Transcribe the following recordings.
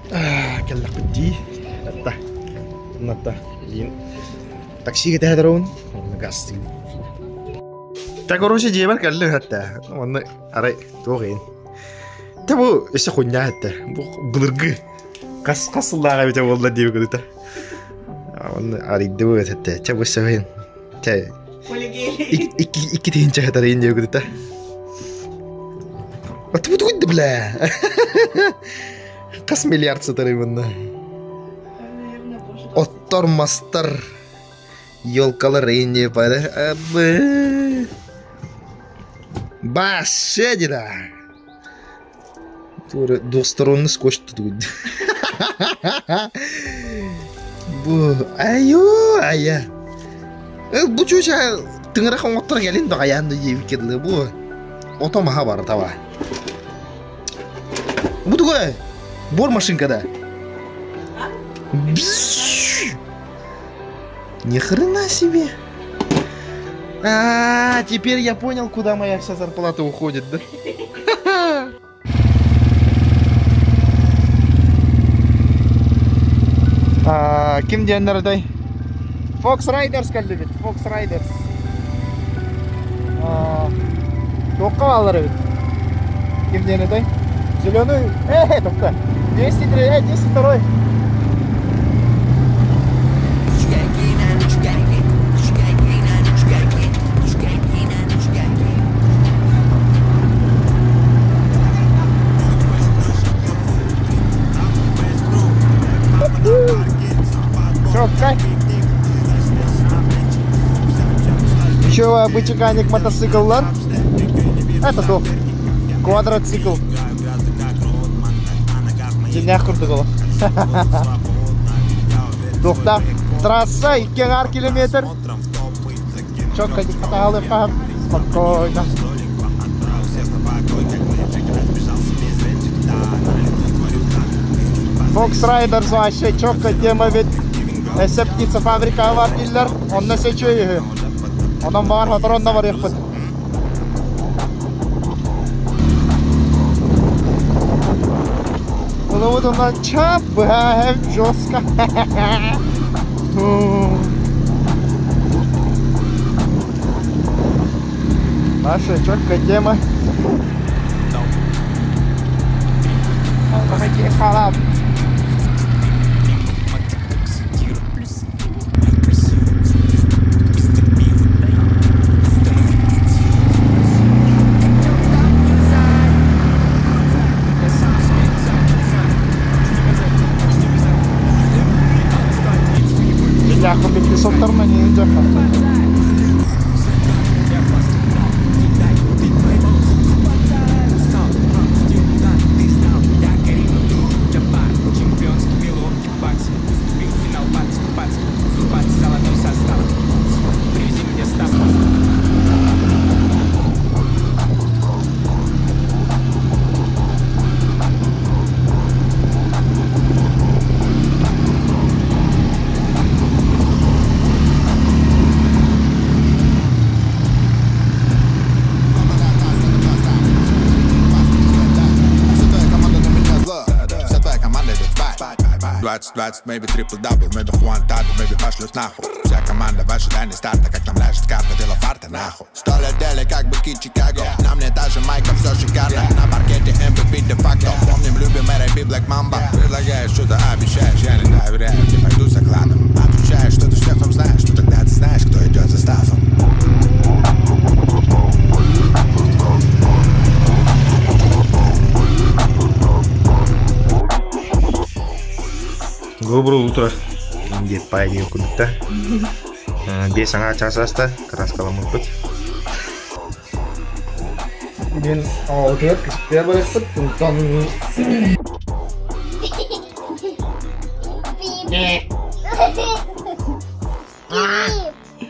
Кэллэхпит дии. Атта. Оннотто илиим таксига тэһэ Онно гастыым. Так, короче, дьиэбэр кэллим хатта. Онно арай туох иһин. Та бу өссө хунньаа этэ. Бу былыргы хас хас сыллааҕа эбитэ буолла диэбит кыдыта. Онно арыйдыбыт этэ. Чэ бу сөбүн. Чэ икки тыһыынча хатарыйын диэбит кыдыта. Атыбыт уйды бля. Хас миллиард сытарый мунна? Оттор мастар елкалар ине пары. Баше дела. Двухсторонний скотч тут. Бу айо ая. Бу чуча тыҥырах оҥоттор кэлин баҕайаан да диэбиккэ дылы бу ото маһа бар таба. Бу тугай? Бор машинкада. Ни хрена себе. А, теперь я понял, куда моя вся зарплата уходит, да? А, ким диэннэр Fox Riders кэллибит, Fox Riders. Туохха бааллар эбит? Ким диэн этэй? Зеленый, э, тохто. 203, 202. Четко. Еще бычеканик мотоцикллар. Это то. Квадроцикл. Дьиҥнээх курдук ол. Туохта трасса 2 километр. Четко хатаалыахха спокойно. Fox Riders вообще четко тема ведь Эссе птицефабрика бар дииллэр, онно сөчүө үһү. Онон баҕар сотору онно барыахпыт. Улубут онно чап быһа жестко. Наша четкая тема. Халап. Сотторно не идет. 20, maybe triple-double, maybe Хуан Таду, maybe пошлют нахуй. Вся команда в ожидании старта, как нам ляжет карта, дело фарта нахуй. Сто лет дели, как быки Чикаго, на мне та же майка, все шикарно. На паркете MVP де-факто, помним, любим R.I.P. Black Mamba. Предлагаешь, что-то обещаешь, я не доверяю, не пойду за кланом. Отвечаешь, что ты всех там знаешь, что тогда ты знаешь, кто идет за стафом. Доброе утро. Диэт паай диэн курдукта. Биэс аҥаа чаас ааста, кырааскаламмыппыт. Бүгүн оҕотугар кыстыа барыахпыт, онтон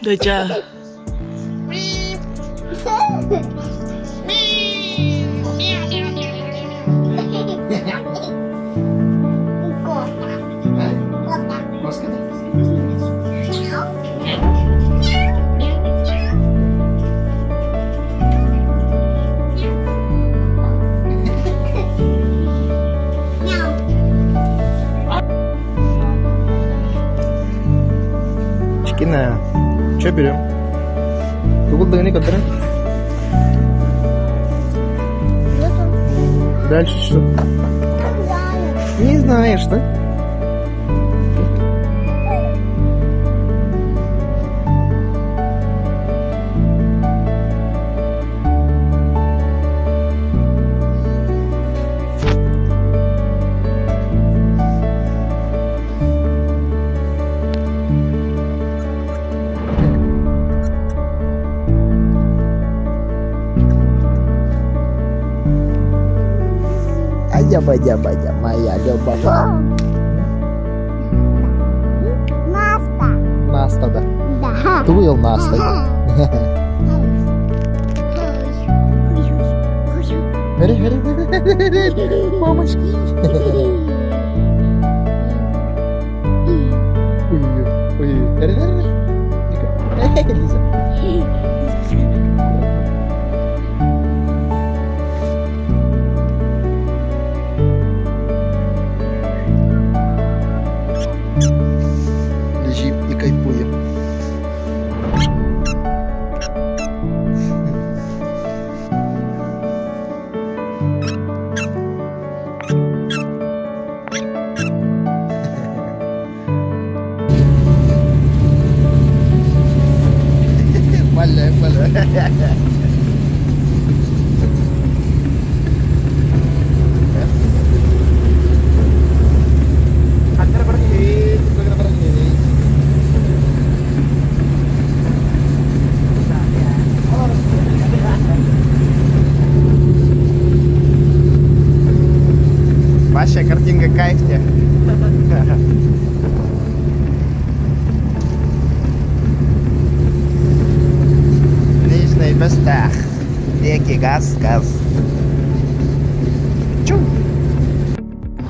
Доча. Мамочкина. Че берем? Тугул дыгыны көрдөрөн. Дальше что? Не знаешь, да? Адя-бадя-бадя, моя любовь. Наста. Наста, да. Да. Тугуй Наста. Мамочки. Ой, ой, Лиза. Лежим и кайфуем. Валя, валя. Ваша картинка кайф тебе. Личный местах. Реки, газ, газ. Чу.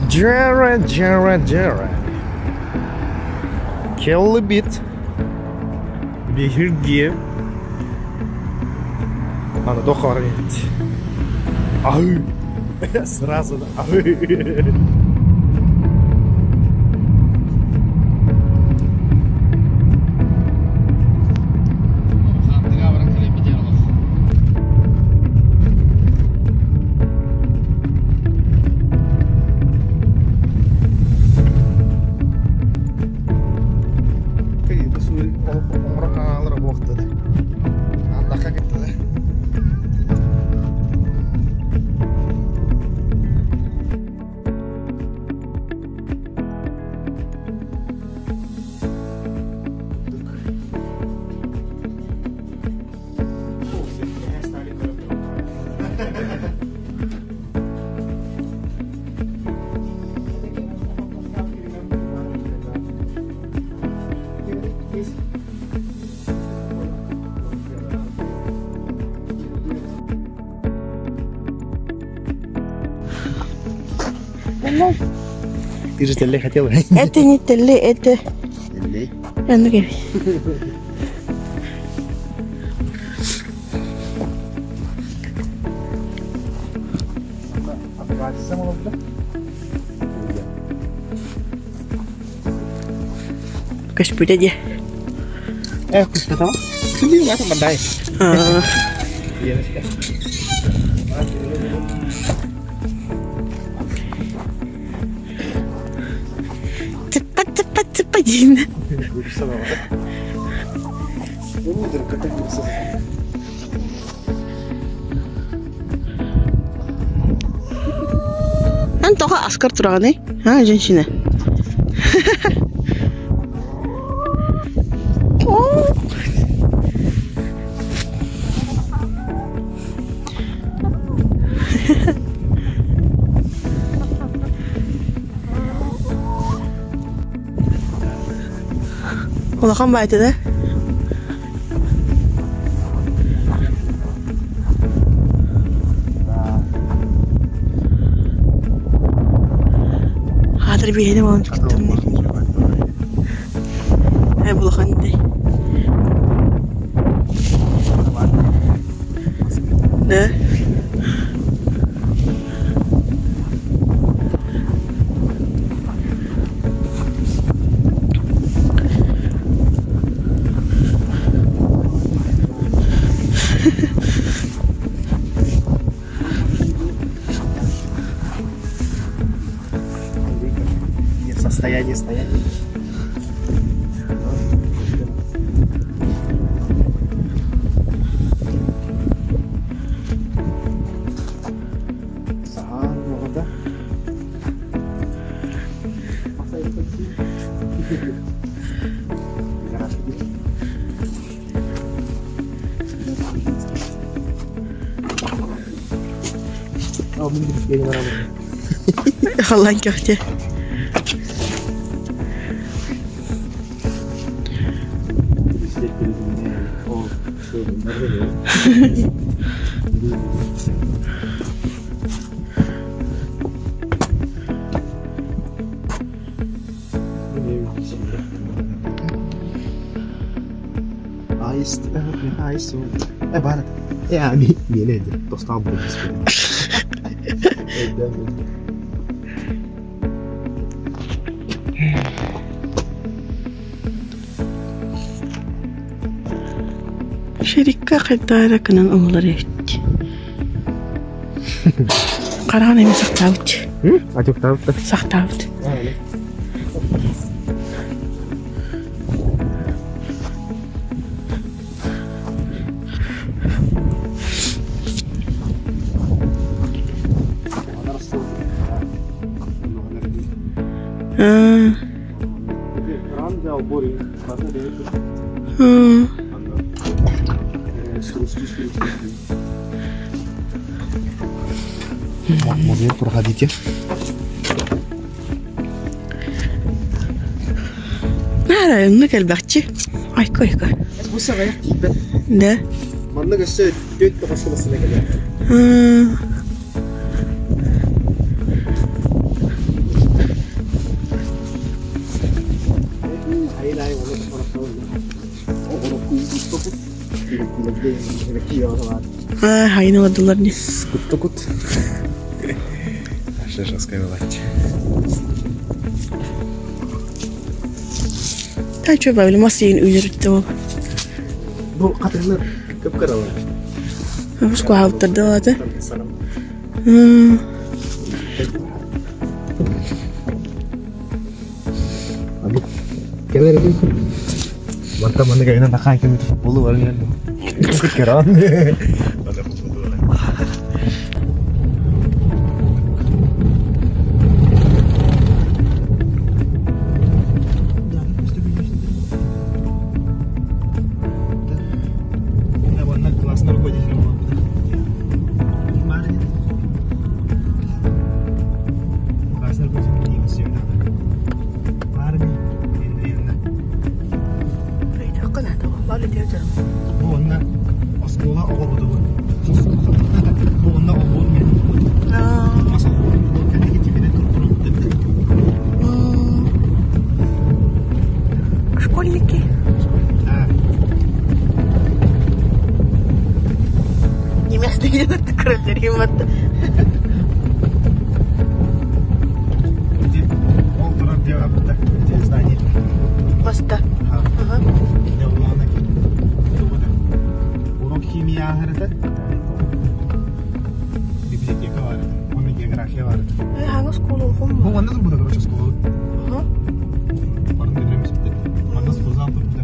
Джера, Джера, Джера. Келлыбит. Бихирге. Аны дохар Ау. Сразу, да. Ау. Ты же теле хотела. Это не теле, это... Теле? Көспүтэ дии. Көспүтэ ма? Цыпа цыпа цыпа диин. Эн тоҕо аскар тураҕыный? А, женщина. Улахан баайта да? Хаатыр биһини буолан кыттым Э булахан дии. Да? Расстояние стояние. Саһаан оҕото. Халлаан көхтө. Аист, аист, э бар, э ами, миэнэ эдэр, тостаах буолбут. Шерикка хайдара кынан оҥолор эбит. Хараҕын эмиэ сахтаабыт. Атыктаабыт. Сахтаабыт. Аа. Аа. Музей проходите. Наара оннук элбэхчи. Айка айка. Бу саҕайах тиийбэт. Да. Маннык өссө түөрт тоҕус сыласына кэлэр. Аа. Аа, хайын олордулар дии. Куттукут. Шашаскай булааччы. Та чё бабили мас иин үүнэрүттэ ол. Бу хатыҥнар кып-кыралар. Бу скуһаабыттар да ата. Кэлэр этим. Мантан маннык айынан тахаан кэммит футболу баран иһэн. Керан. Классный руководитель Классный руководитель Бу онно оскуола оҕолордугун. Бу онно олбуор мен мас олбуор кэнники тибинэ туртурубут. Школьники. Немецкий көрөллөр Ол турар диэ апта здание. Баста. Ага. Урок химия ааһарыта. Библиотека бар этэ. Уонна география бар этэ. Э, хаҥас школа Бу манна турбута, короче, школа. Ага. Барын бедрем сүптэ. Манна спортзал турбута.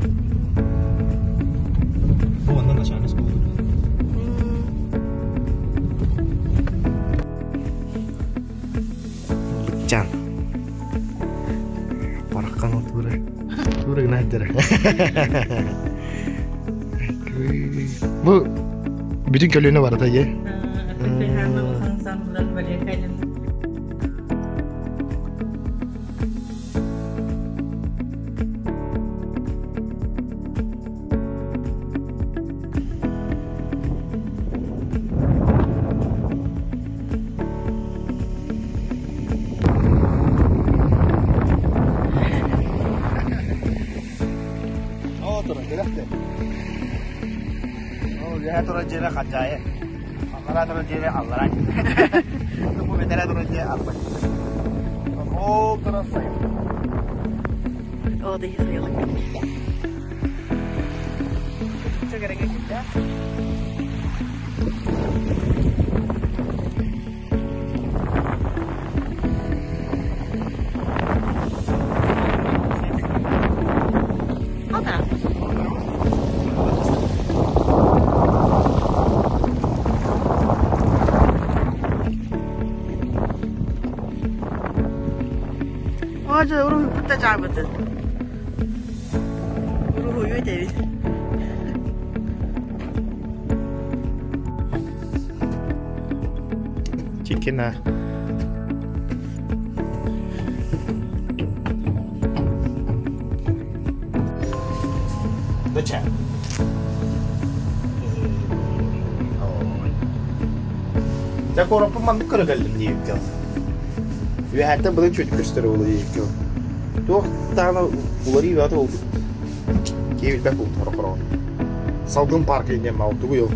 Бу онно начальный школа турбута. Быччан. Параккан тура. Тура гынайдыр. Бу бүтүн көлүөнэ барата е. О, тура, келехте. О, я тура жере хажайы. Аллара тура жере аллара. Бу бетере тура жере аллара. О, тура сайын. О, да сайылык. Чөгерege кетті. Оҕо уруһуйбут да дьаабытын. Уруһуйу этэбин. Чикина. Доча. Дьэ куораппын маннык көрө кэллим диэбиккэ. Үөһээттэн былыр чүөтүк көстөр буолуо диэбиккэ. Туох даҕаны уларыы бөҕөтө буолбут. Киһи билбэт буолбут хорохороҕун. Салгын парка диэн мал тугуй ол?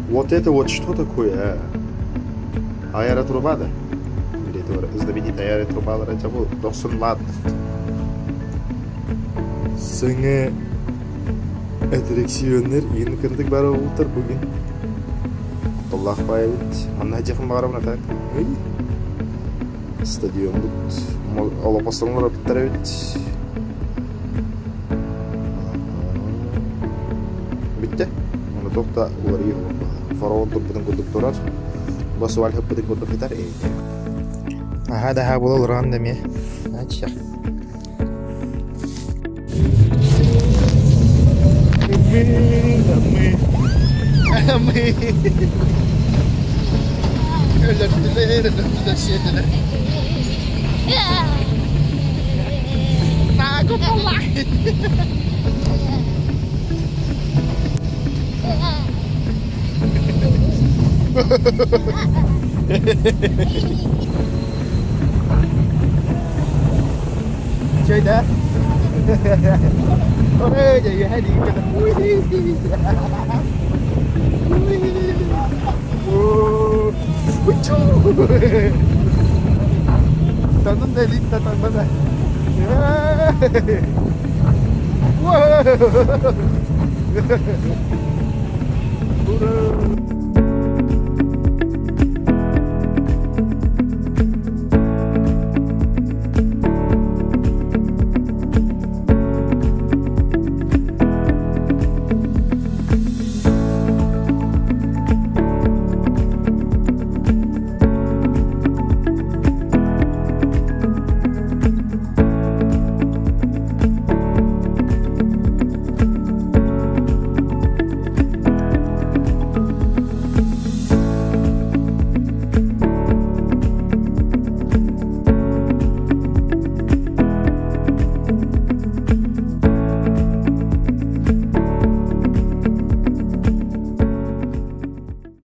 Вот это вот что такое, а? Аэротруба да? Или это знаменитая аэротрубалара дьэ бу дохсун ладно. Сыҥы аттракционнар иин кырдык баар буолбуттар бүгүн. Кутталлаах баай эбит. Манна дьиэхин баҕарабын а так. Стадиоммут олоппосторун олорбуттар эбит. Бүттэ. Ону туох да уларыйыы олорбута. Фараон турбутун курдук турар. Басуаль хыппытын курдук хытар. Аха да була олорон да эмиэ. Аччах. Мы өлөрдүлэр, өлөрдүлэр, сиэтилэр. Chơi đó. Ôi, vậy hay đi cái Танын да танын Ура!